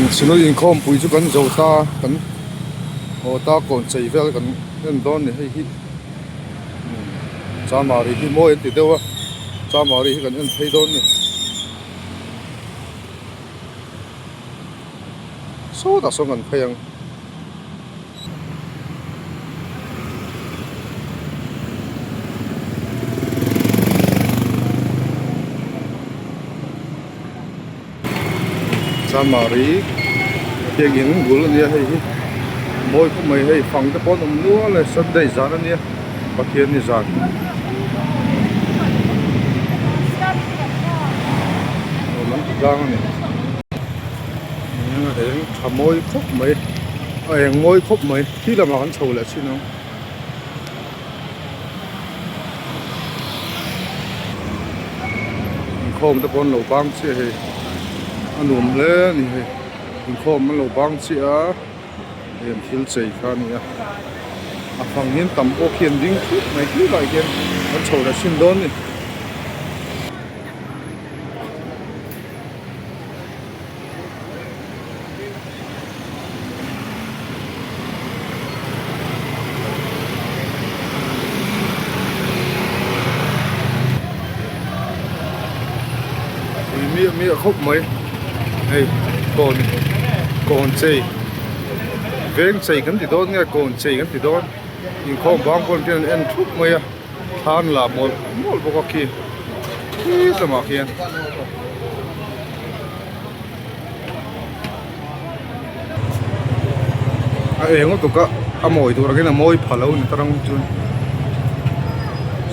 Synod inkhawmpui chu kan zo ta kan haw ta kawn chei vel kan en dawn a ni hei hi Chamari hi mawi an ti deuh a Chamari hi kan en phei dawn a ni. Sawtah sawn kan phei ang. Chamari biakin bul ania hei hi mawi khawp mai hei fang te pawh an awm nual e sunday zan ania pathian ni zan. Lam ti tlang ani a eng tha mawi khawp mai a eng mawi khawp mai khi lamah kan chho leh chin ang. Inkhawm te pawh an lo bang chiah hei a nuam hle a ni hei inkhawm an lo bang chiah a hei an thil chei kha a ni a a fang hian tam pawh khi an ding thut mai khi lai khian an chho leh chhin dawn a ni. Tui miah miah khawp mai hei kawn kawn chei veng chei kan ti dawn nge kawn chei kan ti dawn inkhawm bang pawn khian an en thup mai a thlan lah mawlh mawlh bawk a khi khi lamah khian. A eng lutuk a a mawi tur angin a mawi pha lo ni tarang chuan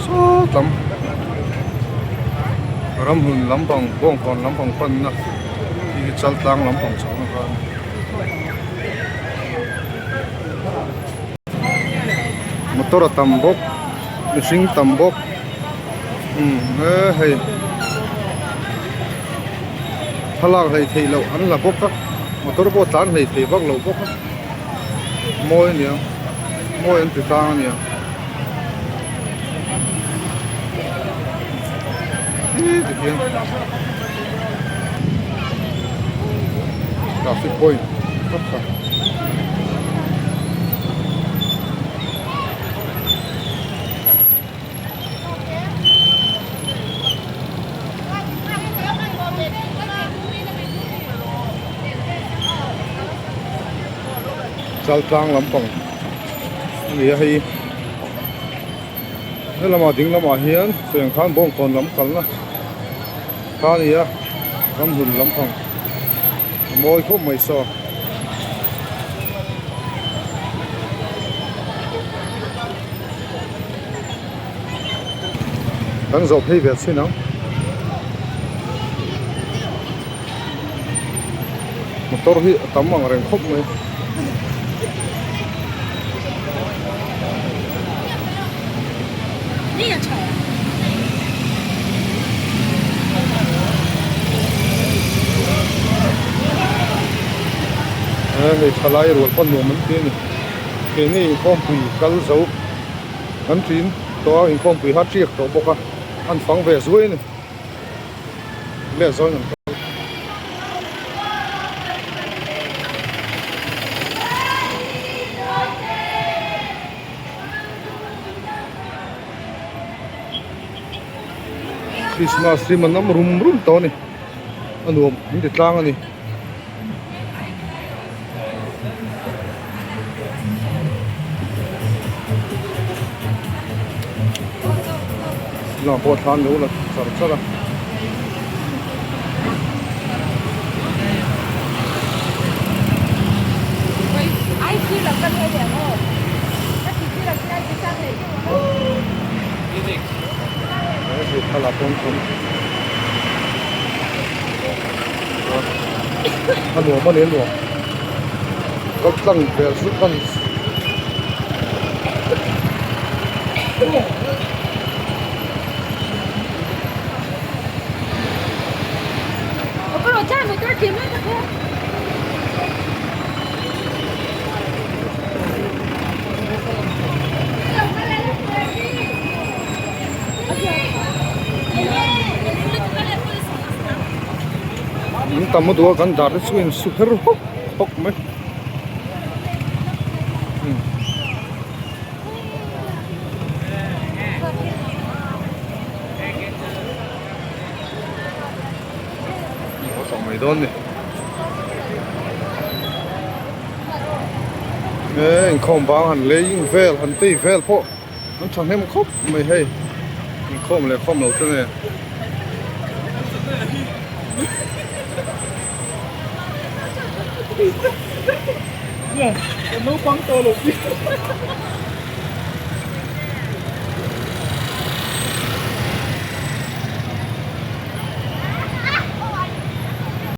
sawt lam ramhlun lampang bawngkawn lampang panna khi khi chaltlang lampang chhohna kha a ni. Motor a tam bawk mihring tam bawk umm he hei. Thlalak hlei theih loh an la bawk a motor pawh tlan hlei thei vak lo bawk a mawi a nia mawi an ti tlang a nia khi tikhian traffic point vak kha. Chaltlang lampang a ni a hei helamah ding lamah hian sawi ang khan bawngkawn lam kalna kha a ni a ramhlun lampang a mawi khawp mai saw. Kan zawh phei ve chhin ang. Motor hi a tam ang reng khawp mai. Hei thalai rual pawn nuam an ti a ni. Keini inkhawmpui kal zo. Kan ṭin tawh a inkhawmpui kha a ṭiak tawh bawk a an fang ve zuai a ni leh zawn an kal. Christmas hi man awm rum rum tawh a ni a nuam min ti tlang a ni. Lamah pawh thlan lo la char char a. A nuam a ni a nuam kal tlang vel chu kan an tam. tam a duh a kan dar te chu a insu her hawk hawk mai. Mai dawn ni e inkhawm bang han leiin vel han tei vel pawh an thahnem khawp mai hei inkhawm leh khawm lo te nen.